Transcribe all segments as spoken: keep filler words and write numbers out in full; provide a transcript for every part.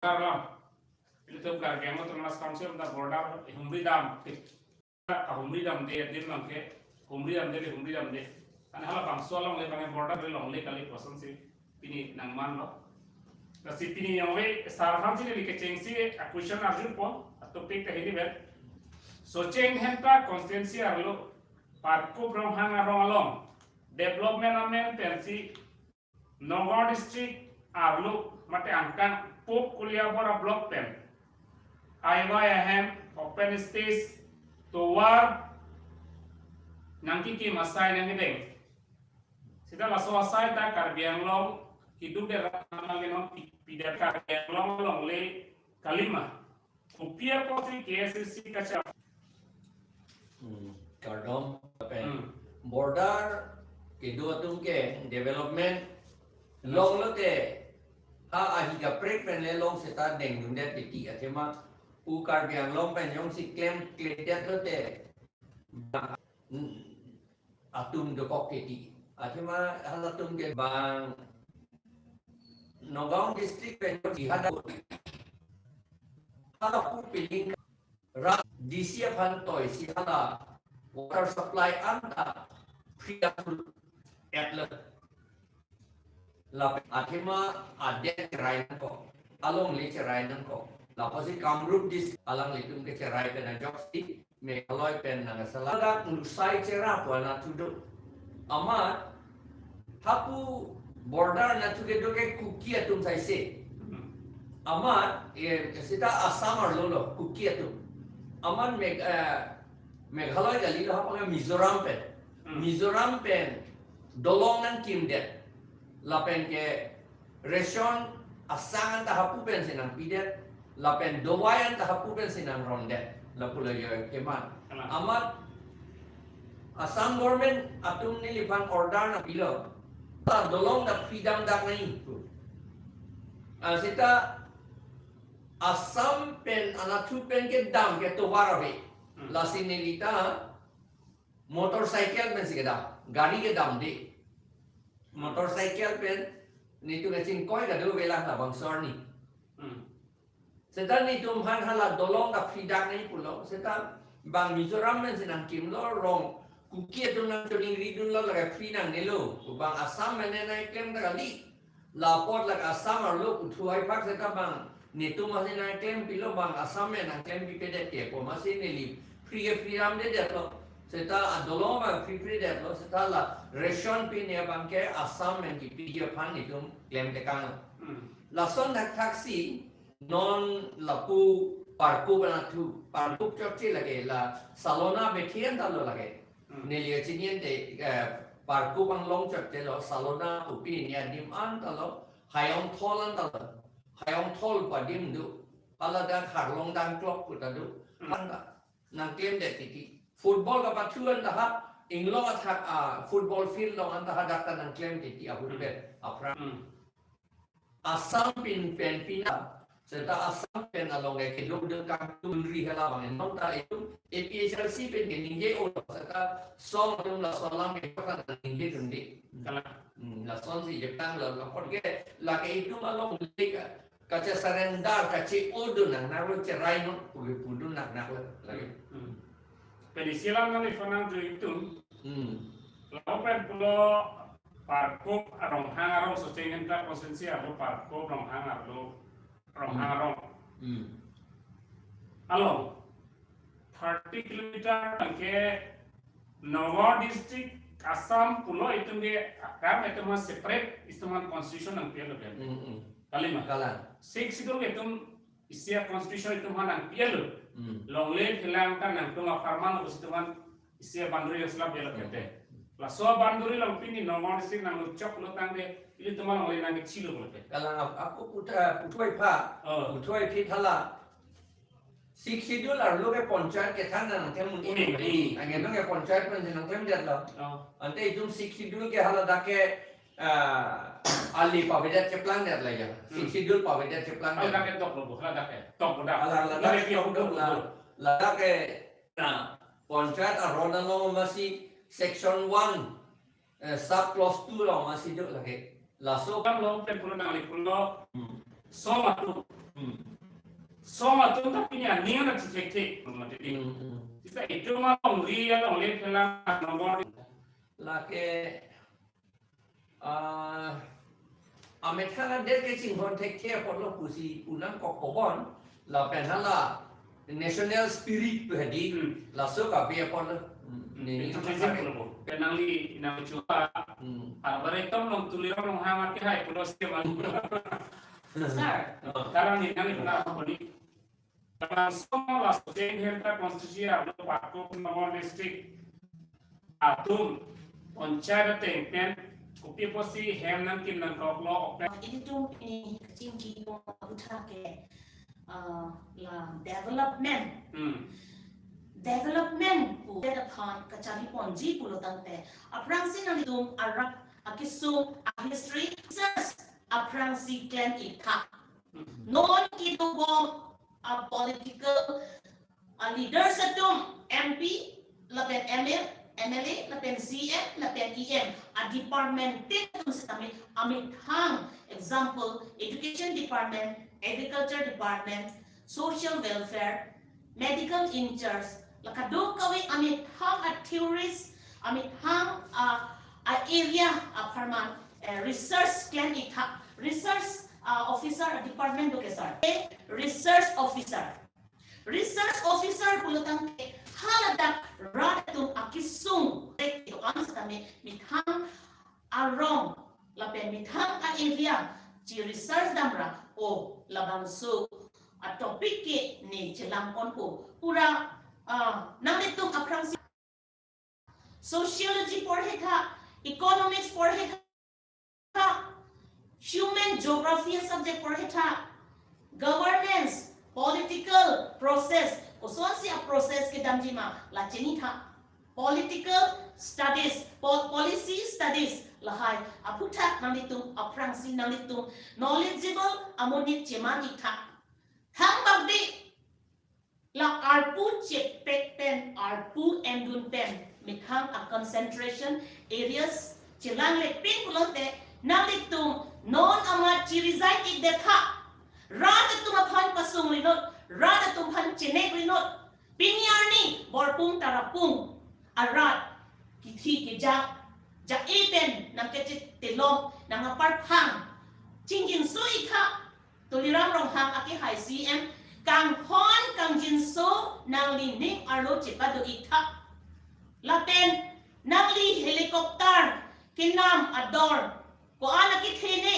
Karlam. Ilitum Karbi Anglong Autonomous Council ta border humri dam. Kahumri damde, adim abangke humri damde, le humri damde. Ane halabangso alongle abang border le longle kali pu asonsi pini nangmanlo. Lasi pini yong le sar aphansi neli kechengsi a question arjupo, a topic ta hini pen. Socheng Dhenta constituency arlo Parkup Ronghang arong along development amen pensi Nagaon district arlo mate angkang Pop Koliabora block pen aiwai ahem open stage tovar nangkikim asai nangkedeng. Sita laso asai ta Karbi Anglong keduk de rat nangkenon pi-, pida Karbi Anglong longle kalima. Kopi apotsi K S A C kacha. Hmm, kardom pen. Hmm. Border kedo atum ke development longlote ha ahi kaprek pen le long seta dengdundet titi athema pu Karbi Anglong pen jongsi klemkledet lote. Hmm. Atum dokok titi. Athema halatum ke bang Nagaon district pen jihad hala pu piling rat D C aphan toisi hala water supply anta free at le. Lapen athema adet cherai nangkok, alongle cherai nangkok. Lapusi Kamrup district alanglitum ke cherai pen ajoksi Meghalaya pen nang asala dak lusai chera pu anatthu do. Amat hapu border anatthu kedo ke Kuki atum saise. Amat, eh, sita Assam arlo lo Kuki atum. Amat Meg-, eh, Meghalaya kalilo, hapu ke Mizoram pen. Hmm. Mizoram pen dolong nangkimdet. Lapen ke ration asang anta hapu pensi nangpidet, lapen dovai anta hapu pensi nangrondet, lapu la yo keman. Kalang. Amat Assam government atum neliphan order nangpilo, ta dolong dak free damdak nangji pu. Ah, sita Assam pen anatthu pen kedam ke tovar ave. Hmm. Lasi nelita motorcycle pensi kedam, gari kedamde. Motorcycle pen netum kachingkoi kado velang labangso arni. Hmm. Seta netum aphan hala dolong dak free dak nangji pulo. Seta bang Mizoram pensi nangkimlo, rong Kuki atum nangchoningridunlo, lake free nangnelo. Bang Assam pen nangklem ta kali. Lapot lake Assam arlo kuthu ai phak seta bang netum masi nangklempilo, bang Assam pen nangklempipedet ke pu masi neli free free damdedetlo. Seta adolong abang free free detlo, seta la ration pine abangke Assam pen kipiji aphan netum klemtekanglo. Hmm. Lason thakthaksi non lapu Parkup anatthu, Parkup chotche lake, la Salona Bethian talo lake. Hmm. Neli kachiniente, eh, Parkup anglong chotchelo, Salona pu pini adim antalo, Hayongthol antalo. Hayongthol pu adim do. Haladak Harlong Dangklok pu ta do. Hmm. Anta nangklemdet titi. Football kapathu anta ha, inglong athak a football field along anta ha dak ta nangklem titi ahut pen, aphrang. Hmm. Assam pin pen pina, seta Assam pen along ke keduk duk kangtun ri hala bang non ta itum A P H L C pen ke ningje o seta song atum laso alam ke kota ningjedunde. Kalang. Hmm, lasonsi jepang la, lapot ke lake itum alongle ka, kache-surrender, kache-o dun nangnaklo, cherai non pu ke pudun nangnaklo lake. Hmm. Pini isi alam nangliphan nangjui itum. Hmm. Lapen pulo Parkup Ronghang arong, Socheng Dhenta constituency arlo Parkup Ronghang arlo, Ronghang Hmm. arong. Hmm. Along thirty kilometer abangke Nagaon district Assam pulo itum ke akam itum separate itum constitution nangpilo kan. Hmm, hmm. Kalima. Kalang. Sixth Schedule ke itum isi a constitution itum aphan nangpilo. Hmm. Longle phelang ta nangtum apharman lo pusi itum aphan isi a boundary slap pilo Hmm. kete. Laso boundary along pini Nagaon district nangluchoklo tangte ilitum alongle nangkechilo pulote. Kalang ap-, ako puta, puthuai pha. Oh. Puthuai phi thala. Sixth Schedule arlo ke panchayat kethan nangklemdun. Hmm, hmm. Anke non ke panchayat pen nangklemdetlo. Oh. Ante itum Sixth Schedule ke haladak ke, ah, ali pavedet cheplangdetlo ya. Hmm. Sixth Schedule pavedet cheplangdet. Haladak ke toklo bo, haladak ke. Toklo dak. Hala, haladak Haladak ke ke toklo toklo. Bo. Ladak ke, na, panchayat aron along masi section one, eh, sub clause two along masi do lake. Laso kam long pen pulo nangli pulo. Hmm. Song atum. Hmm. Song atum ta pini aning na thekthe mati di. Hmm, hmm. Sita itum alongri alongle phelang nomor. Lake, ah, amethang adet kachinghon thekthe apotlo pusi unang kok pobon lapen hala national spirit pu hedi. Hmm. Laso kave apotlo. Hmm. Neli patriotism pulo. Pen nangli nangchuva. Hmm. Abare tom long Tuliram Ronghang ke hai pulo sih. Sir. Oh. Karang ni nangli pernah apa ni? Karang semua lah sejeng henta konstitusi alo Pakok Nongol district atum panchayat ateng pen kopi apotsi hem nangkim nangkoklo open. Ilitum pini kachingki aputhak ke, uh, la development. Hmm. Development pu det aphan kachari ponji pulo tangte, aphrangsi nanglitum arat akesung a history search aphrangsi klem ik tha. Hmm. Non kedobom a political, a leaders atum, M P, lapen M L, M L A, lapen C M, lapen E M, a department tin atum sitame amethang, example, education department, agriculture department, social welfare, medical in charge, la kadokave amethang a theories, amethang a, a area apharman, eh, research klem ik tha, research, ah, officer department do ke sir. Eh, research officer. Research officer pulo tangte haladak rat atum akesung rek do-an sitame methang arong lapen methang a area chi research damra o labangso a topic ke ne chelang ponpo. Pura, ah, nanglitum aphrangsi sociology porhe tha, economics porhe tha, human geography subject porhe tha, governance, political process, kosonsi a process kedamji ma la chini tha. Political studies, po-, policy studies, lahai aputhak nanglitum aphrangsi nanglitum knowledgeable amonit cheman ik tha. Thangbak di la arpu chepek pen, arpu endun pen, methang a concentration areas chelang le pin pulote, nanglitum non amat chi resign ik det tha. Rat atum aphan pasung rinot, rat atum aphan chenek rinot. Pini arni Borpung Tarapung arat kithi keja, ja-e pen nangkechet telong, nang aparphang chingjinso ik tha. Tuliram Ronghang ake hai C M, kanghon kangjinso nanglining arlo chepado ik tha. Lapen nangli helicopter kenam ador ko-an akethe ne,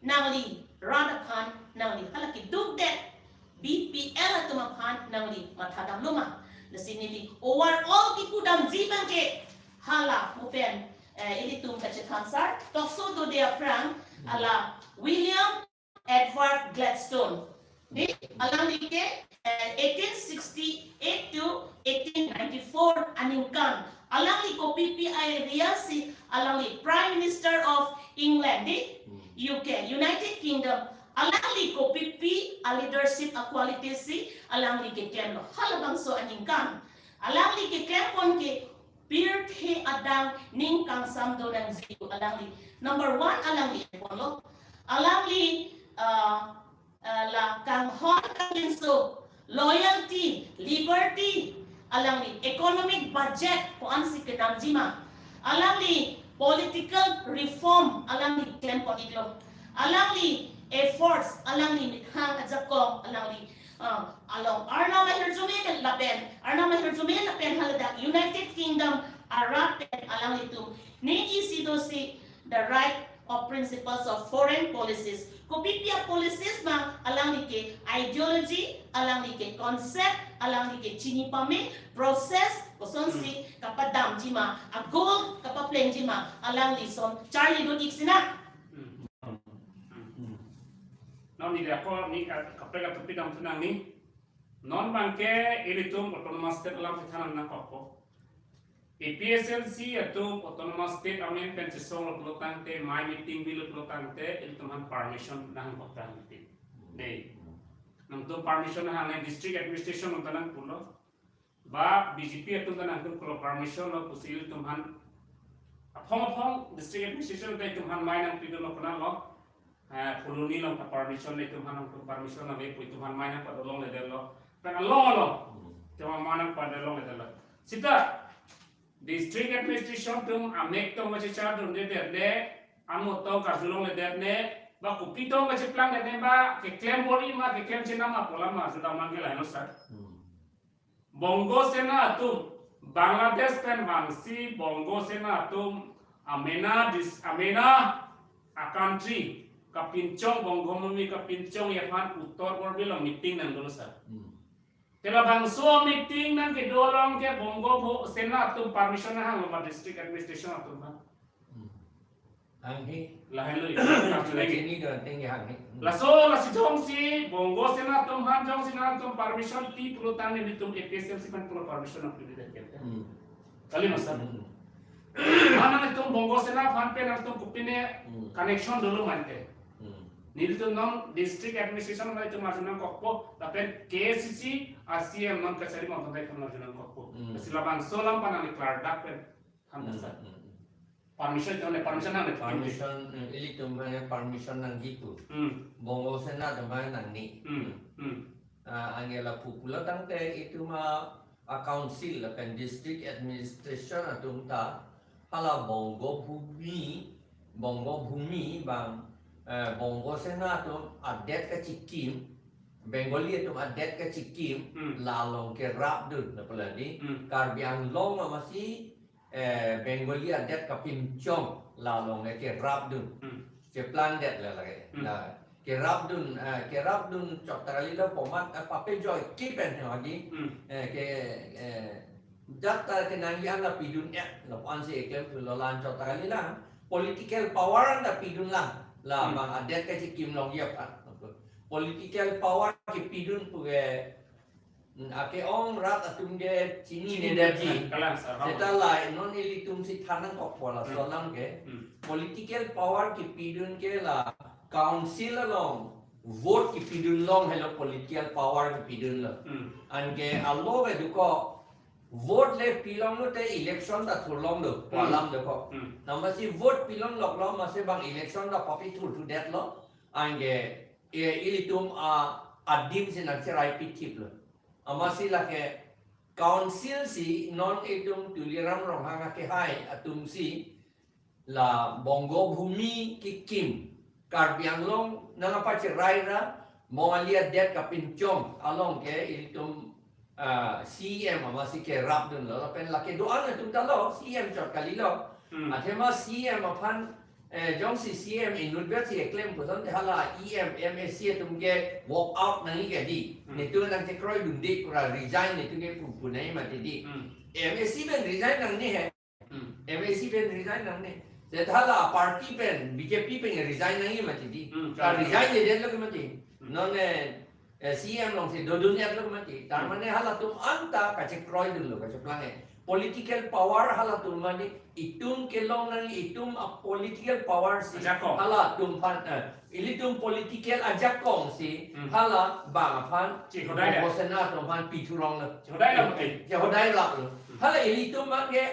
nangli rat aphan, nangli hala keduk det B P L atum aphan nangli matha damlo ma. Lasi neli overall kipudamji abang ke hala mo pen, eh, ilitum kachethan sar, tokso dode aphrang, hala William Edward Gladstone. Di, alangli ke, eh, eighteen sixty-eight to eighteen ninety-four aningkan. Alangli kopipi a-area si, alangli Prime Minister of England, di, U K, United Kingdom. Alangli kopipi a-leadership a-quality si, alangli keklem lo. Halabangso aningkan. Alangli keklem pon ke pirthe adang ning kangsam do nangji alangli. Number one alangli ponlo. Alangli, ah, ah, la kanghon kangjinso, loyalty, liberty, alangli economic budget ko-ansi kedamji ma. Alangli political reform alangli klem pon iklo. Alangli efforts, alangli methang ajakong, alangli, ah, along Arnam ahirjume lapen, Arnam ahirjume lapen haladak United Kingdom arat pen alanglitum ning isi dosi the right of principles of foreign policies. Kopipi a-policies ma alangli ke ideology, alangli ke concept, alangli ke chini pame, process, kosonsi kapadamji ma, a-goal kapaplengji ma, alangli son charli do ik sina. Hmm. Hmm. Non neli ako ni ka-, kaprek atopic damthu nang ni. Non abang ke ilitum autonomous state alam si than nangkokpo. A P H L C atum autonomous state amen pen chesonglo pulo tangte, mai meeting bilo pulo tangte, ilitum aphan permission nangkok tang meeting. Dei. Nangtum permission nang district administration nangtum nangpulo. Ba B J P atum ta nangtum pulo permission lo pusi ilitum aphan. Aphong aphong district administration ta ilitum aphan mai nangpidunlo konatlo. eh, Phuloni along ta permission le itum aphan, itum permission ave pu itum aphan mai nangpadolongledetlo. Pen along along. Hmm. Itum aphan mai nangpadolongledetlo. Seta district administration atum amek tong kachechardundedet ne, amo tong karjulongledet ne, ba kopi tong kacheplangdet ne, ba keklem bor-i ma, keklem chenam ma pu alam ma, sudah manggil aino sir. Hmm. Bongo Sena atum, Bangladesh pen vangsi Bongo Sena atum amena dis-, amena a country kapinchong, Bongo Bhumi kapinchongji aphan Uttar Borbil along meeting nangdolo sir. Hmm. Te labangso meeting nangkedo along ke Bongo Bhu-, Sena atum permission nanghanglo ma district administration atum aphan? Hmm. Hanghe. Lahenlo. Lachini do ateng ke hanghe. Hmm. Laso, lasi jongsi Bongo Sena atum aphan jongsi nangtum permission pi pulo tangte nelitum A P H L C aphan pulo permission nangpidet ke. Hmm. Kali ma sir? Hmm. Mana nangtum Bongo Sena aphan pen nangtum kopine Hmm. connection dolo ma te? Hmm. Nelitum non district administration along itum arjunangkokpo, lapen K A C C a C M non kachari ma tangte itum arjunangkokpo. Hmm. Lasi labangso alam aphan nangli klardak pen than Hmm, sir. Hmm. Permission, itum aphan permission nangli. Permission, hmm, ilitum aphan permission nangji pu. Hmm. Bongo Sena atum aphan nangne. Hmm. Hmm. Ah, anke lapu pulo tangte itum a, a council lapen district administration atum ta hala Bongo Bhumi, Bongo Bhumi bang, eh, Bongo Sena atum adet kachikim, Bengali atum adet kachikim, Hmm. la along kerapdun, na pala di, Hmm. Karbi Anglong amatsi, eh, Bengali adet kapinchong la along le kerapdun. Hmm. Cheplangdet le lake. Hmm. La kerapdun, eh, kerapdun chot ta kalilo, pomat, eh, papejoike pen he agi. Hmm. Eh, ke, eh, jat ta kenangji an ta pidun-et lo, ansi eklem thulo, la-an chot ta kalilang. Political power an ta pidunlang. La Hmm. bang adet kachikim longji aphan. Political power kepidun pu ke, hmm, ake-ong rat atum ke chinine detji. Kalang sir, ha. Seta la non ilitum si than nangkokpo laso Hmm. alam ke. Hmm. Political power kepidun ke la council along vote kepidun along helo political power kepidunlo. Hmm. Anke alo kedo ko vote le pilonglo te election ta thurlonglo, Hmm. pu alam dokok. Hmm. Amatsi vote pilongloklo amatsi bang election ta papi thurthudetlo. Anke, eh, ilitum a, adim si nangcherai pithiplo. Amatsi lake council si non itum Tuliram Ronghang akehai atum si la Bongo Bhumi kekim, Karbi Anglong nangpacherai ra, Bongali adet kapinchong along ke ilitum, ah, C M amatsi kerapdunlo, lapen lake do-an atum ta lo, C M chot kalilo. Hmm. Athema C M aphan, eh, jongsi C M inutvet si eklem puson te hala E M, M A C atum ke walk out nangji ke di. Hmm. Netum nangchekroidunde pu ra resign netum ke pu, pu nangji mati di. Hmm. M A C pen resign nangne he. Hmm. M A C pen resign nangne. Seta hala party pen, B J P pen resign nangji mati di. Hmm. Ka resign-ledetlo ke mati. Hmm. Non, eh, eh, C M alongsi dodun-etlo ke mati. Tar Hmm. mane halatum anta kachekroidunlo, kacheplang-et. Political power halatum mane itum kelong nangji, itum a political power si Ajakong. halatum aphan, eh, ilitum political ajakong si Hmm. hala bang aphan Chehodai le. Bongo Sena atum aphan pithuronglo. Chehodai le mati. Chehodai lap lo. Hmm. Hala ilitum abang ke,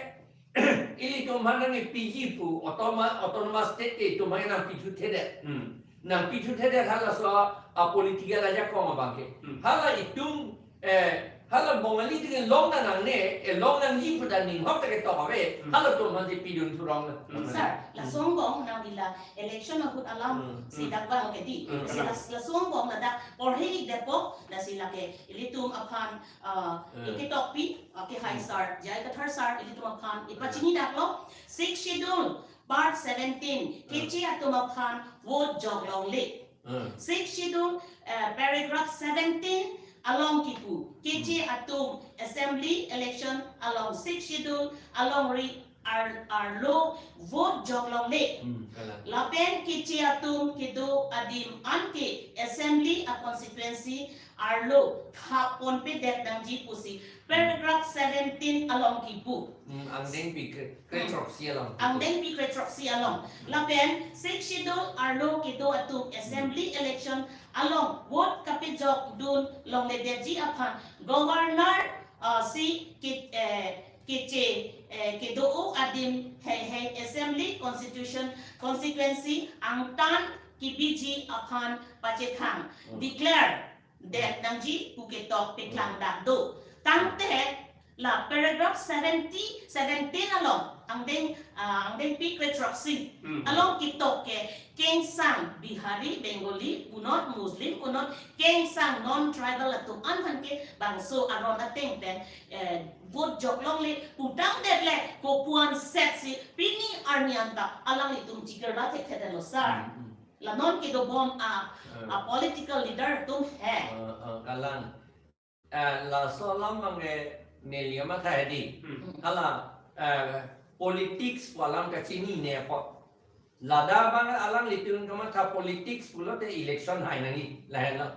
ilitum aphan nangpiji pu automa-, autonomous state ke itum aphan nangpithuthedet. Hmm. Nangpithuthedet halaso a political ajakong abang ke. Hmm. Hala itum, eh, hala Bongali atum ke long ta nangne, eh, long nangji pu ta ninghok ta ketok ave, Hmm. halatum aphansi pidun thuronglo. Hmm. Sir, laso angbong nangli la election ahut alam Hmm. si Hmm. dak vang ke di. Hmm. Si la, laso angbong ladak porhe-ikdetpo, lasi lake ilitum aphan, ah, Hmm. iketokpi, ah, ke hai Hmm. sir, J I Kathar sir, ilitum aphan ipachinidaklo, Sixth Schedule, Part seventeen, Hmm. Keche atum aphan vote joklongle. Hmm. Sixth Schedule, eh, paragraph seventeen along kipu, Keche Hmm. atum assembly election along Sixth Schedule alongri ar-, arlo vote joklongle. Hmm, kalang. Lapen Keche atum kedo adim anke assembly a constituency arlo thap ponpedet nangji pusi paragraph seventeen along kipu. Hmm, angdengpi kre-, kre-, Hmm. throksi along. Angdengpi kre-throksi along. Lapen Sixth Schedule arlo kedo atum assembly Hmm. election along vote kapejokdun longledetji aphan governor, ah, si ke, eh, Keche, eh, kedo adim heihei assembly constitution, constituency angtan kebiji aphan pachethang, hmm, declare det nangji pu ketok paklang dak do. Tangte la paragraph seventy, seventeen along, angdeng, ah, angdengpi kre throksi, hmm, along ketok ke kengsang Bihari, Bengali punot, Muslim punot, kengsang non-tribal atum an aphan ke bangso aron ateng pen, eh, vote jok longle, putang det le, kopuan set si, pini arni anta alanglitum chikirla thekthe lo sir. Hmm, hmm. La non kedobom a, eh, a political leader atum he. Eh, eh, kalang. Eh, laso alam abang ke neli matha hedi. Hmm. Hala, eh, politics pu alam kachinine apot. Ladak abang alanglitum kamatha politics pulote election hai nangji. Lahenlo.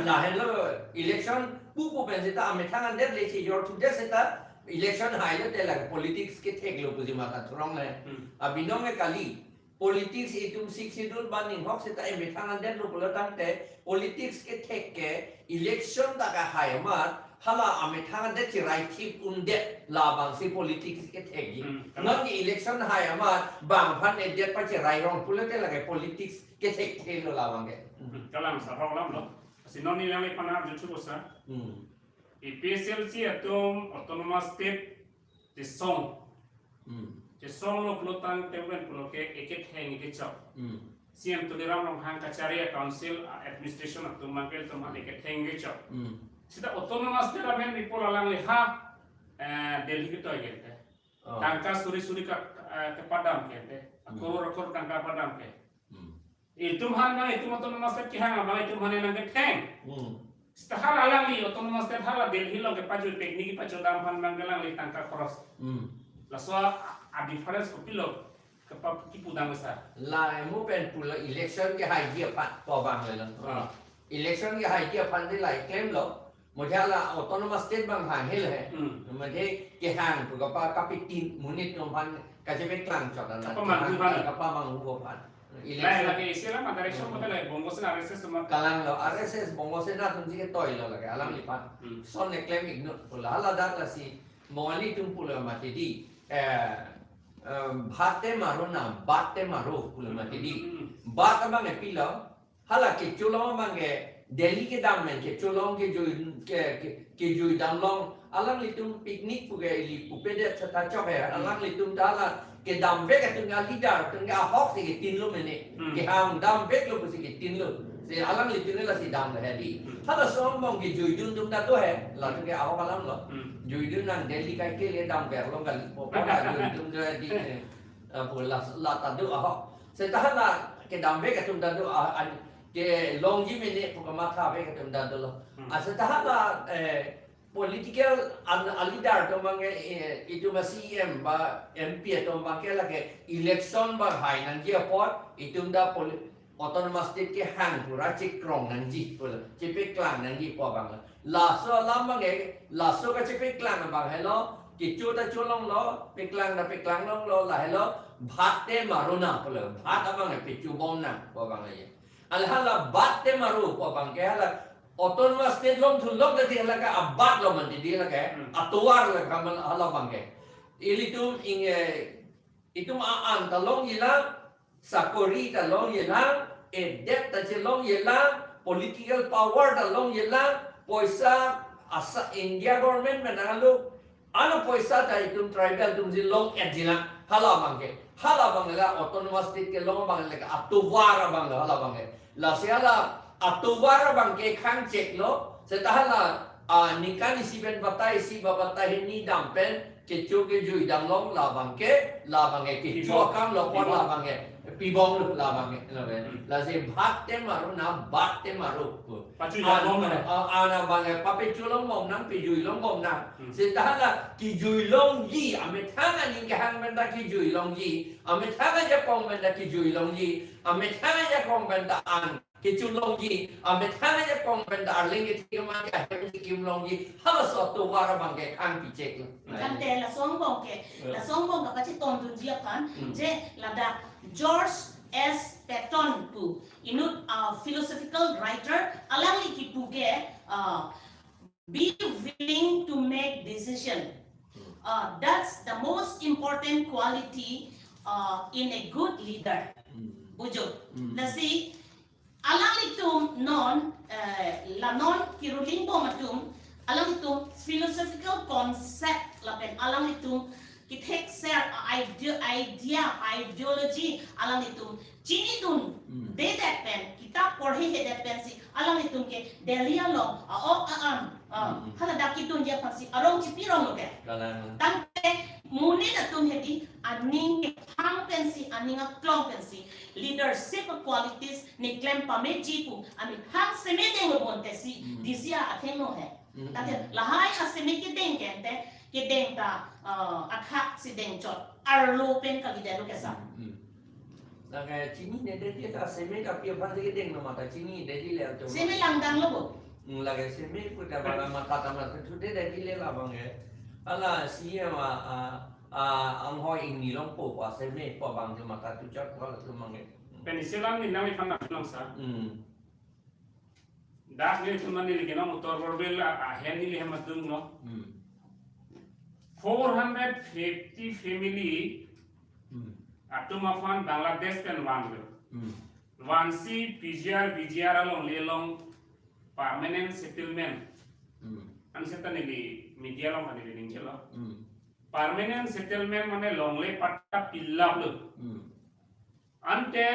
Lahenlo election pupu pen seta amethang an det le si jor thu det seta election hai lote la politics kethek lo pusi matha thurong le. Hmm. Abinong ke kali. Politics itum Sixth Schedule ban ninghok seta emethang an det lo pulo tangte politics kethek ke election ta kahai amat hala amethang an det chirai thip un det labang si politics kethekji. Hmm, kalang. Non ke election hai amat bang aphan edet pachirai rong pulote lake politics kethekthelo labang ke. Hmm, kalang sir, hok lam lo. Asi non ni yang ipana juthu bosa. Hmm. APHLC atum autonomous state chesong. Hmm. Chesong lo pulo tangte pen pulo ke eketheng ekechok. Hmm. CEM Tuliram Ronghang kachari a council, a administration atum mangkel atum han eketheng ekechok. Hmm. Seta autonomous state amen mi pulo alangli ha, eh, Delhi ketoi gente. Oh. Tangka suri suri ka, eh, kepadam gente. Hmm. Akror akror tangka padam ke. Hmm. Itum han abang itum autonomous state kehang abang itum han nangketheng. Hmm. Seta hala alangli autonomous state hala Delhi along kepajut pekni kepachodam aphan abang ke alangli tangka cross. Hmm. Laso a, a difference kopilo kepa kipudam sir. La emu pen pulo election kehaiji aphan pu abang le lo. Ah. Election kehaiji aphan de la klemlo. Modi hala autonomous state abang hang hel he. Hmm. Modi kehang pu kapa kapitin monit atum aphan kachepaklang chot an. Kapamanghu aphan. Kapamanghu aphan. Lai election lake isi la mata election mata lai Bongo Sena RSS atum. Kalang lo RSS Bongo Sena atum si ketoi lo lake alangliphan. Hmm. Son eklem ignore pulo hala dak lasi Bongali atum pulo mati di. Eh, em, bhat te maro na, bat te maro pulo mati di. Hmm. Bat abang epilo, hala kecholong abang ke Delhi kedam men kecholong kejui ke, ke, kejui damlong alanglitum picnic pu ke ili pupedet seta chok he, hmm, alanglitum ta hala kedamvek atum ke leader atum ke ahok si ketinlo mene. Hmm. Kehang damveklo pusi ketinlo. Si alanglitum ke lasi damlo hedi. Hmm. Halaso angbong kejuidun atum ta do he, latum ke ahok alam lo. Hmm. Juidun nang Delhi kaikele damvek along kali. Popo la juidun do hedi. Eh, pu la, la ta do ahok. Seta hala kedamvek atum ta do ah, an, kelongji mene pu kamathavek atum ta dolo. Hmm. Ah, seta hala, eh, political an, a leader atum abang ke, eh, itum a CEM ba MP atum abang ke lake election ba hai nangji apot itum ta poli-, autonomous state kehang pura chekrong nangji pulo, chepaklang nangji pu abang lo. Laso alam abang ke, laso kachepaklang abang helo, kecho ta cholonglo, paklang ta paklang longlo, la helo, bhat te maro na pulo, bhat abang ke pechobom nang pu abang lo ye. Al hala bhat te maro pu abang ke hala autonomous state longthu lok le di hala ke abat lo mati di hala ke, hmm, atovar le kamal hala abang ke. Ilitum ing, eh, itum a-an ta longji lang, sakori ta longji lang, edet ta chelongji lang, political power ta longji lang, poisa asa India government pen nanglo, ano poisa ta itum tribal atum si long-etji lang, hala abang ke, hala abang la autonomous state kelong abang le ke atovar abang lo hala abang ke. Lasi hala atovar abang ke khang cheklo, seta hala, ah, ningkan isi pen batai isi ba batai hini dam pen, kecho kejui damlong labang ke, labang ke, kecho, pibong, akam lo pon, pibong, labang ke, pibong lo labang ke, labang ke. Hmm. Lasi bhat te maro na, bat te maro. Pachu an, ya bong na. Ah, an abang ke, papecholongbom nang, pejui longbom nang. Hmm. Seta hala kejui longji, amethang aning kehang pen ta kejui longji, amethang ajakong pen ta kejui longji, amethang ajakong pen ta an kecholongji, amethang ajakong pen ta arleng kethe keman ke ahem kekim longji, halaso atovar abang ke khang picheklo. Tangte laso angbong ke, ya, laso angbong kapachetonthuji aphan, hmm, je ladak George S. Patton pu, inut, ah, philosophical writer, alangli kipu ke, ah, be willing to make decision. Hmm. Uh, that's the most important quality, uh, in a good leader. Hmm. Bujo. Hmm. Lasi, alanglitum non, eh, la non kiruling bom atum, alanglitum philosophical concept lapen alanglitum kethekser idea, idea, ideology, alanglitum chinidun, hmm, dedet pen, kitap porhehedet pensi, alanglitum ke Delhi along, a-ok a-an, ah, hmm, hala dak kidunji aphansi arong chipirong lo ke. Kalang. Tangte monit atum hedi aning kephang pensi, aning aklong pensi, leadership qualities ne klem pameji pu amethang seme denglo bonta si, hmm, D C a athengno he. Hmm, tangte, hmm, lahai aseme kedeng ke ante, kedeng ta, ah, athak si dengchot. Arlo pen kalidetlo ke sa. Hmm, hmm. Lake chinine detji ta seme ta pi aphan si kedeng lo mata chinine detji le atum. Seme langdang lo bo. Hmm, lake seme pu ta bala matha ta matha thu detji le labang ke. Hala C M a, a, a, anghoi ingni longpo pa seme pa bang ke matha thuchot pa latum abang ke. Pen isi alam ni nangliphan nanglang sa. Hmm. Dak nelitum neli kenong Uttar Borbil a, ahem neli hem atum lo. Hmm. Four hundred fifty family, hmm, atum aphan Bangladesh pen vanlo. Hmm. Vansi P G R, V G R alongle along permanent settlement. Hmm. An seta neli media along neli ningjelo. Hmm. Permanent settlement mane longle patta pilaplo. Hmm. Ante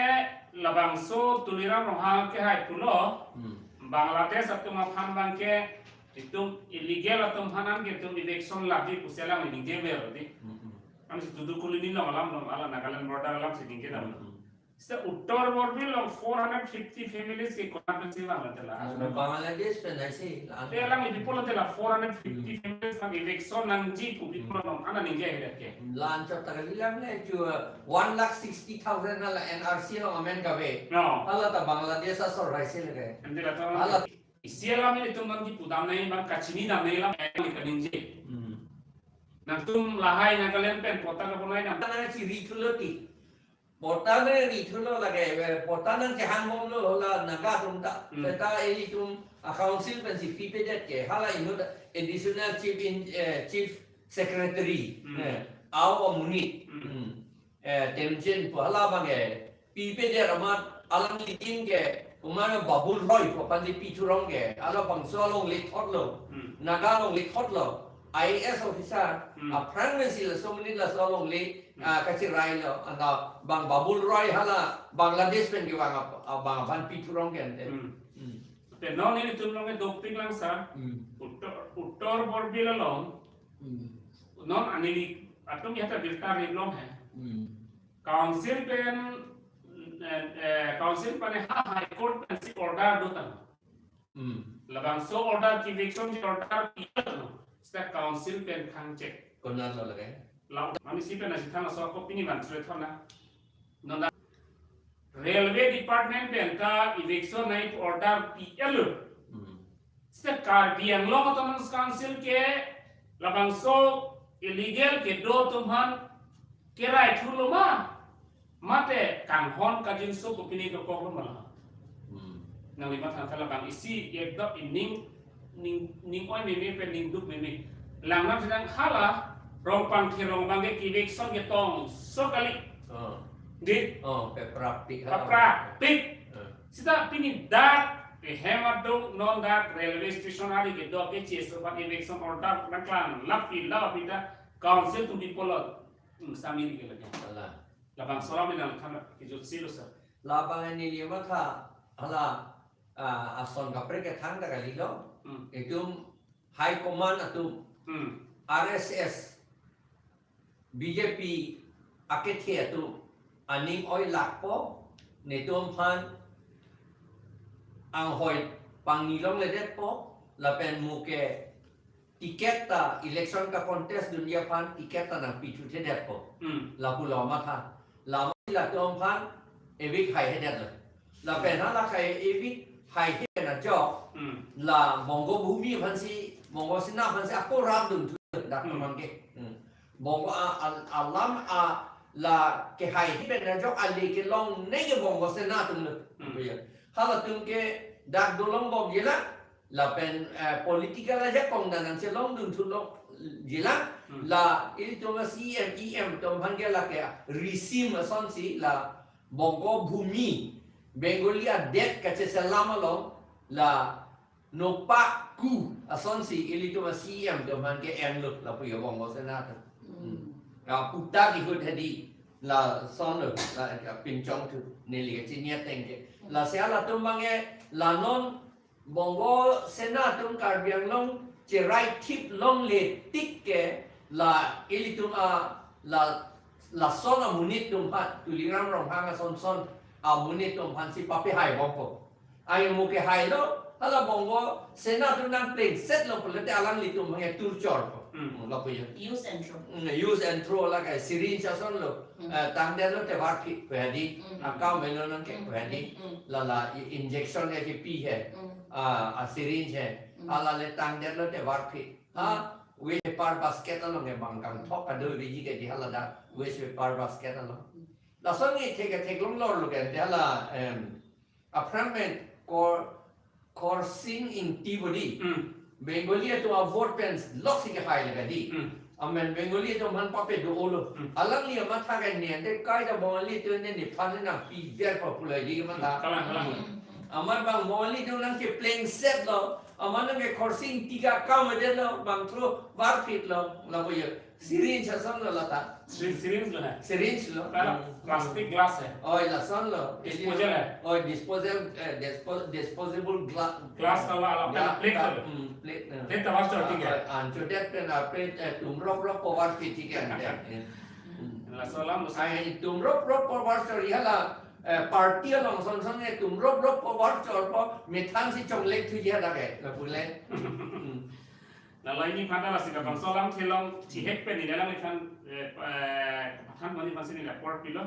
labangso Tuliram Ronghang kehai pulo, hmm, Bangladesh atum aphan abang ke itum illegal atum aphan an ke itum eviction lagi pusi alang ningje ver di. Hmm, hmm. An si Tuticorin along alam along ala Nagaland border alam si ningje dam. Hmm, hmm. Seta Uttar Borbil along four hundred fifty families ke kona pensi vanlo tela. Anu Bangladesh pen aisi, anu. Te alang ipi pulo tela four hundred fifty, hmm, families aphan eviction nangji pu ipi pulo, hmm, non, ana ningje ahirat ke. La-anchot ta kalilang le chu, uh, one lakh sixty thousand hala N R C along amen kave. No. Hala ta Bangladesh asor hai si lake. Ante la ta hala isi alam nelitum nangji pudam nai bang kachini dam nai alam neli kaningje. Hmm. Nangtum lahai Nagaland pen patta kabonai nang. Nang chiri thulo ti. Patta nangri thulo lake, eh, patta nangkehang bomlo hala Naga atum ta. Hmm. Seta ilitum a-council pensi pipedet ke, hala inut additional chief in, eh, chief secretary. Hmm. Eh, au amonit. Hmm. Hmm. Eh, Temjen pu hala abang ke pipedet amat alangli tin ke, komat Babul Roy pu aphansi pithurong ke, halabangso alongle thotlo. Hmm. Naga alongle thotlo. I A S officer, hmm, aphrang pensi laso amonit laso alongle, hmm, ah, kachirailo, anta bang Babul Roy hala Bangladesh pen kevang ap-, ah, bang aphan pithurong ke ante. Hmm. Hmm. Te non nelitum along dopik lang sa, hmm, Uttar, Uttar Borbil along, hmm, non anili atum ya ta birta riblong he. Hmm. Council pen, eh, eh, council pen ha High Court pensi order do tang. Hmm. Labangso order ke eviction order pi lo. Seta council pen thang chek. Konat lo lake? Lau, mane isi pen nasi thang so ko pini van sure thona. Non dak railway department pen ta eviction nai order pi lo. Hmm. Seta Karbi Anglong Autonomous Council ke labangso illegal kedo atum aphan kerai thulo ma? Mate kanghon kajinso kopine dokoklo ma? Hmm. Nangli matha tha labang isi ekdom ining, ning, ning oi meme pen ning duk meme. Langnam sedang hala Rongpang Kherong abang ke eviction ketongso kali. Oh. Di? Oh, pe praptik. Pe praptik. Eh. Seta pini dak, eh, hem adung non dak railway station ari kedo ke chieso abang eviction order nangklang lapi lapi ta council atum pi pulo. Hmm, sami di ke lagi. Salah. Labangso alam nangthan kejut si lo sa. Labang neli matha hala, ah, ason kaprek kethang ta kalilo. Hmm. Itum high command atum, hmm, R S S, B J P akethe atum aning oi lakpo, netum aphan anghoi pangni longledetpo, lapen mo ke ticket ta election ka-contest dunji aphan ticket ta nangpithuthedetpo. Hmm. Lapulo matha. Lama latum aphan evict haihedetlo. Lapen hala ke evict haihe pen ajok. Hmm. La Bongo Bhumi aphansi, Bongo Sena aphansi ako rap dun thu dak, hmm, teman ke. Hmm. Bongo a, a, alam a la kehaihe pen ajok ale kelongne ke Bongo Sena atumlo. Hmm. Halatum ke dak dolong bom jela. Lapen, eh, political ajakong dan nangchelong dun thulo jela, hmm, la ilitum C M, E M atum aphan ke lake risim asonsi la Bongo Bhumi, Bengali adet kacheselam along, la Nopak Ku asonsi ilitum a-C E M atum aphan ke-enlo lapu ya Bongo Sena atum. Hmm. Ya puta kihut hedi lasonlo, la pinchong thu neli kachini ateng ke. Lasi halatum abang ke la non Bongo Sena atum Karbi Anglong cherai thip longle tik ke la ilitum a la lason amonit atum aphan, Tuliram Ronghang ason son amonit atum aphansi papehai bompo. Ai mo kehailo, hala Bongo Sena atum nangplengsetlo pulote alanglitum abang ke turchorpo. Hmm. Hmm, lapu ya. Use and throw. Hmm, use and throw la ke syringe asonlo. Hmm. Eh, tangdetlo te varphit pu hedi. Hmm. Akam melo nang ke Hmm. pu hedi. Hmm. Lala i-, injection ke kipi he. Hmm. Ah, a-syringe he. Hmm. Hala le tangdetlo te varphit. Ha, Hmm. waste paper basket along ke bang kangthok kado biji ke di hala dak waste paper basket along. Hmm. Lason ke thek theklong lorlo ke te hala, em, aphrang pen Kor-, Khorsing Ingti pu di. Hmm. Bengali atum a-vote pen loksi kehai le ke di. Hmm. Amen Bengali atum aphan pape do-olo. Hmm. Alangli amatha ke ne ante kaita Bengali atum ne nephan nangpiver pa pulai di amatha. Kalang, kalang. Hmm. Amat bang Bengali atum nangcheplengsetlo. Amat nang ke Khorsing Ingti akam avedetlo, bang throw varphitlo, lapu ya. Syringe asonlo lata. Syringe, syringe lo hai. Syringe lo. Pala Hmm. plastic glass hai. Oh, lasonlo. Disposal hai. Oh, disposal, eh, dispo-, disposable gla-, Glass kala ala ya, pala plate ka-, kala. Hmm, plate, eh. Plate ta varchor, thik hai. Ah, ah, anchodet pen, ah, plate, eh, tum rop rop po varphit thik hai ante. Eh. Hmm. Laso alam usa. Ai, tum rop rop po varchor ya la, eh, party along son son ke tum rop rop po varchorpo, methansi chonglek thuji hadak ke, lapu le. Hmm. Lalo neli aphan ta lasi kabangso alam theklong thihek pen neli alangliphan, eh, eh, pathan mani aphansi neli apor pilo.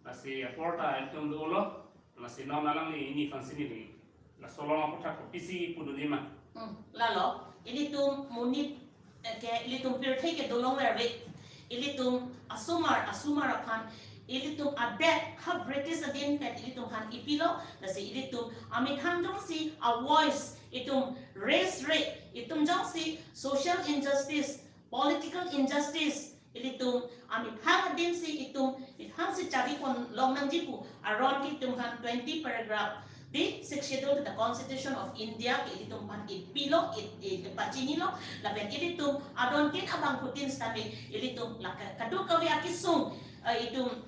Lasi apor ta itum do-olo. Lasi non alangli neli aphansi neli. Laso along aputhak kopisi pudun-i ma? Hmm, lalo, ilitum monit, eh, ke, ilitum pirthe kedolong verve. Ilitum asomar, asomar aphan, ilitum adet ha British adin pen ilitum aphan ipilo, lasi ilitum amethang jongsi a-voice itum raise re, itum jongsi social injustice, political injustice, ilitum amethang adinsi itum methangsi chari pon long nangji pu aron ke itum aphan twenty paragraph di Sixth Schedule to the Constitution of India ke ilitum aphan ipilo, i, i, ipachinilo, lapen ilitum adontin abangphutin sitame ilitum la ka-, kadokave akesung, eh, itum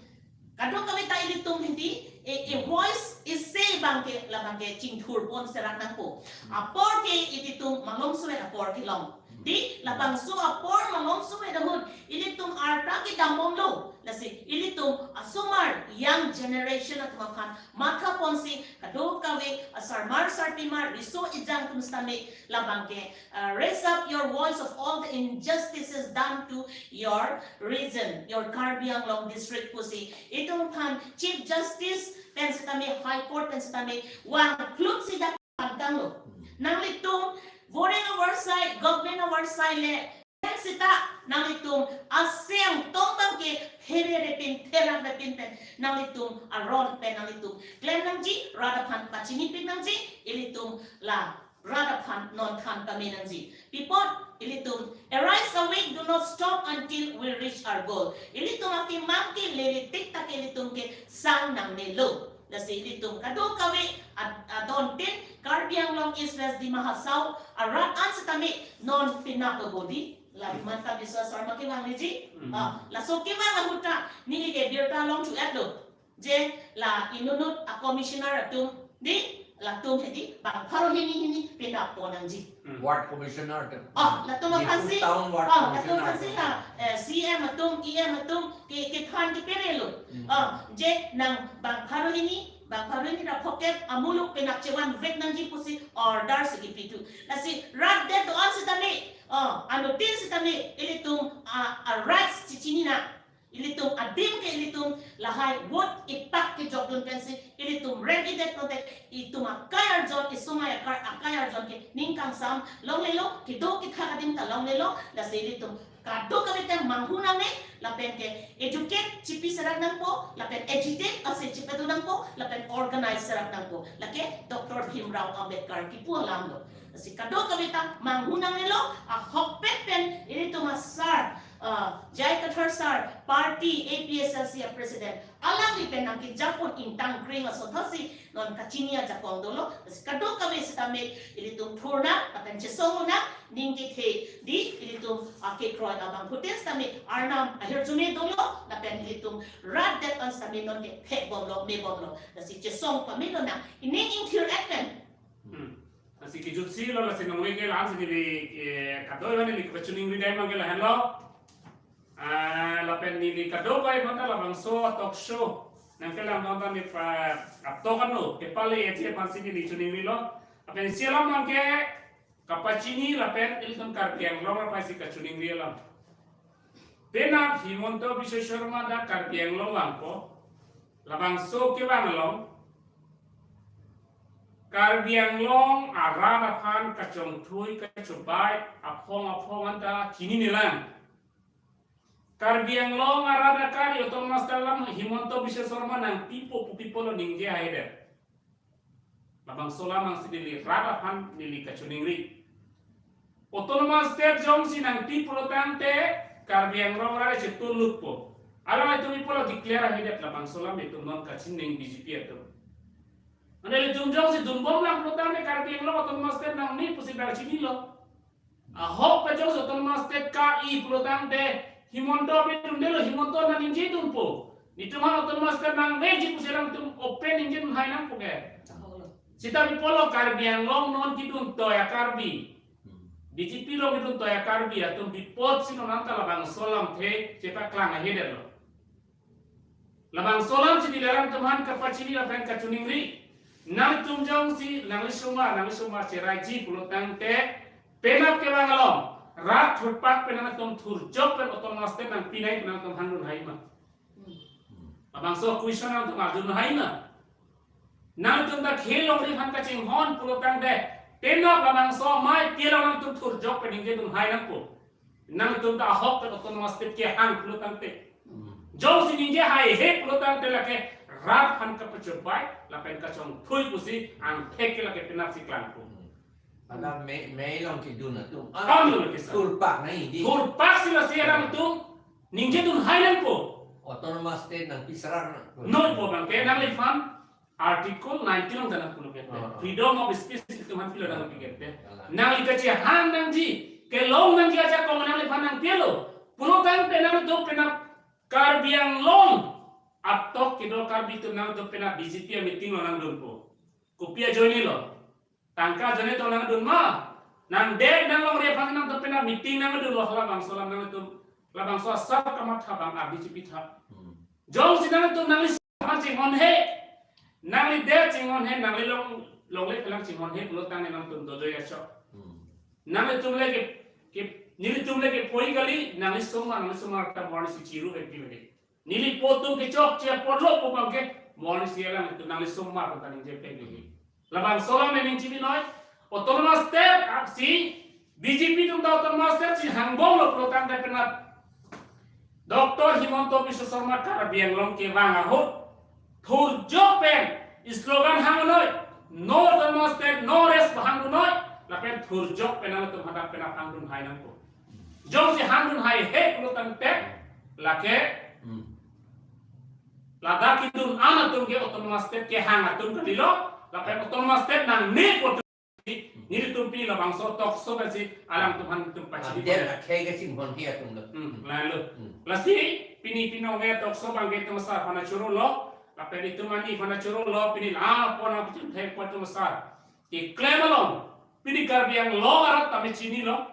kadokave ta ilitum hindi, eh, eh, voice isi abang ke, labang ke chingthur pon serak nangpo. Apor ke ilitum malomso-et apor kelong. Di, labangso apor malomso-et ahut, ilitum arta kedam bomlo. Lasi, ilitum asomar young generation atum aphan matha ponsi, kadokave asarmar sarpimar riso ejang atum sitame, labang ke, uh, raise up your voice of all the injustices done to your region, your Karbi Anglong district pusi. Itum aphan Chief Justice pen sitame, High Court pen sitame, vangphlutsi dak pantanglo. Nanglitum, voting oversight, government oversight le, sita, nanglitum, aseng tong abang ke, here repin, therak repin pen, nanglitum, aron pen, nanglitum, klem nangji, rat aphan pachinipin nangji, ilitum, la, rat aphan non than pame nangji. Pi apot, ilitum, arise awake, do not stop until we reach our goal. Ilitum akemang ke lele tik tak ilitum ke sang nangnelo. Lasi ilitum kadokave ad-, adontin Karbi Anglong East West Dima Hasao arat an sitame non penap abodi. Laliman ta Biswa Sarma kevang niji. Hmm. Ah, laso kevang ahut ta neli ke birta long chu-etlo. Je la inutnut a-commissioner atum di, latum hedi bang pharo hini hini penap pon nangji. Hmm. Ward commissioner atum. Ah, latum Diphu aphansi, town ward ah, latum commissioner aphansi atum. La, eh, C M atum, E M atum ke, kethan keperelo. Hmm. Ah, je nang bang pharo hini, bang pharo hini ra phokep amuluk penap chevanvek nangji pusi order si kipithu. Lasi rat det do-an sitame, ah, anuttin sitame, ilitum a, a-rights chichinina. Ilitum adim ke ilitum lahai vote ipak kejokdun pensi ilitum rem-idet pote, itum akai arjon, isomar akai, akai arjon ke ning kangsam longlelo, kedo kethak adim ta longlelo, lasi ilitum kadokave ta manghu nangne, lapen ke educate chipi serak nangpo, lapen agitate ase chipadu nangpo, lapen organize serak nangpo. Lake Doctor Bhimrao Ambedkar kipu alam lo. Lasi kadokave ta manghu nangnelo, ahokpet pen ilitum asar, Ah, J I Kathar sir, party A P H L C a president, alangli pen nangkejapon ingtang kring ason thasi non kachini ajakong dolo. Kadokave sitame ilitum thurnang, lapen chesong nang, ning kethe di ilitum, ah, kekroi abangphutin sitame arnam ahirjume dolo, lapen ilitum rat det an sitame non kethek bomlo, me bomlo. Lasi chesong pamelo nang, ining ingthir et pen. Hmm. Lasi kejutsi lo, lasi nongle ke la-an si neli, eh, kadoi lo neli kachiningri dai abang ke lahenlo. Ah, lapen neli kadokave mata labangso talk show nangkelang abang ta neli pa atok ano kepale aji aphan si neli chiningrilo. Lapen isi alam abang ke kapachini lapen ilitum Karbi Anglong aphan si kachiningri alam. Penap Himanta Biswa Sarma dak Karbi Anglong vangpo. Labangso kevang along Karbi Anglong arat aphan kachongthui kachobei aphong aphong anta chinine lang. Karbi Anglong arat akari autonomous state alam Himanta Biswa Sarma nangpipo pu pipo lo ningje haidet. Labangso alam abang si neli rat aphan neli kachiningri. Autonomous state jongsi nangpi pulo tangte Karbi Anglong arat chetulukpo. Alanglitum ipo lo declare haidet, labangso alam itum non kachining B J P atum. Mane ilitum jongsi dunbom lang pulo tangte Karbi Anglong autonomous state nangne pusi dak chinilo. Ahok pen jongsi autonomous state ka-i pulo tangte Himanta pen dundelo, Himanta nangningjidunpo. Netum aphan autonomous state nangveji pusi alangtum open ningjedun hai nangpo ke. Seta pipo lo Karbi Anglong non kedun toya Karbi. B J P along kedun toya Karbi atum pi apotsi non anta labangso alamthe chepaklang ahedetlo. Labangso alam si neli alangtum aphan kapachini lapen kachiningri. Nangtum jongsi nangli somar, nangli somar cheraiji pulo tangte penap kevang along rat thurpak pen nangtum thurjok pen autonomous state nangpinai pen nangtum hangdun hai ma? Labangso question nangtum arjudun hai ma? Nangtum ta khei longri aphan kachinghon pulo tangte penap labangso amei pi along nangtum thurjok pen ningjedun hai nangpo. Nangtum ta ahok pen autonomous state kehang pulo tangte. Hmm. Jongsi ningje haihe pulo tangte lake rat aphan kapachobei lapen kachongthui pusi angthek ke lake penap si klangpo. Hmm. Pada me, me along kedun atum. Kan lo lake sa. Thurpak nai di. Thurpak si lasi alangtum ningjedun hai nangpo. Autonomous state nangpi serar nangpo. Nopo abang ke nangliphan Article nineteen along dak nangpulo ke. Ah, ah. Freedom of speech itum aphan pilo dak nangpi ke. Kalang. Nangli kachehang nangji, kelong nangji ajakong nangliphan nangpilo. Pulo tangte nangtum penap Karbi Anglong atok kedo Karbi atum nangtum penap B J P a meeting along nangdunpo. Kopi ajoinelo? Tangka ajoine tong nangdun ma? Nangdet nanglongri aphan nangtum penap meeting nangdunlo, halabangso alam nangtum. Labangso asap kamatha abang a B J P tha. Hmm. Jongsi nangtum nangli aphan chinghonhe, nangli det chinghonhe, nangli long, longle phelang chinghonhe pulo tangte nangtum dojoi achok. Hmm. Nanglitum le ke, ke, nelitum le kepoi kali, nangli somar, nangli somar ta morning si chiru vet di vet. Neli po atum kechokche apotlo pu abang ke morning si alangtum nangli somar ta ningje pen di. Labangso alam neli ningje binoi, autonomous state aksi B J P atum ta autonomous state si hangbomlo pulo tangte penap Doctor Himanta Biswa Sarma Karbi Anglong kevang ahut thurjok pen slogan hangdun noi, no autonomous state, no rest hangdun noi, lapen thurjok pen nangtum hadak penap hangdun hai nangpo. Jongsi hangdun haihe pulo tangte lake, hmm, ladak kedun an atum ke autonomous state kehang atum kalilo, lapen autonomous state nangne pu atum. Nelitum pini labangso talk show pensi alangtum aphan nelitum pachini. Adet akhei kachinghonhe atum lo. Hmm, lahenlo. Hmm. Lasi pini pini ong talk show abang ke itum asar aphan chorolo, lapen itum ani aphan chorolo, pini la pon ang pichun thek po itum asar. Keklem along, pini Karbi Anglong arat tame chinilo.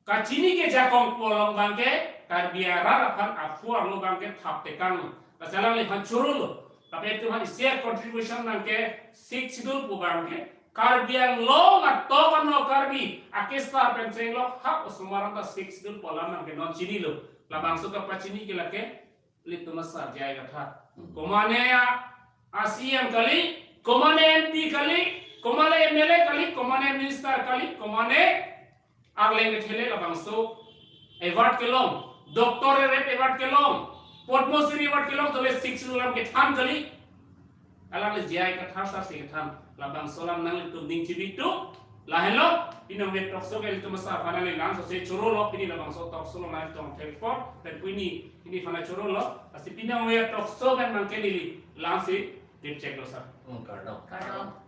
Kachini ke jakong pu along abang ke, Karbi arat aphan aphu arlo abang ke thap tekanglo. Lasi alangliphan chorolo. Lapen itum aphan isi a contribution abang ke Sixth Schedule pu abang ke, Karbi Anglong atok ano Karbi akesar pen chenglok hap osomar anta Sixth Schedule pu alam abang ke non chinilo. Labangso kapachini ke lake ilitum asar J I Kathar. Hmm. Komane a, a C M kali, komane M P kali, komane M L A kali, komane minister kali, komane arleng kethele labangso award kelong, doctorate award kelong, Padma Shri award kelong, tole Sixth Schedule alam kethan kali. Alangli J I Kathar sar si kethan, labangso alam nanglitum ning chibi tu, lahenlo, Pini nangve talk show ke ilitum asar aphan neli lang so se choro lo, pini labangso talk show along nangtum thekpot, pen pini, pini aphan choro lo, lasi pini nangve talk show kan nangke neli lang si tip chek lo sir. Hmm, kardom. Kardom.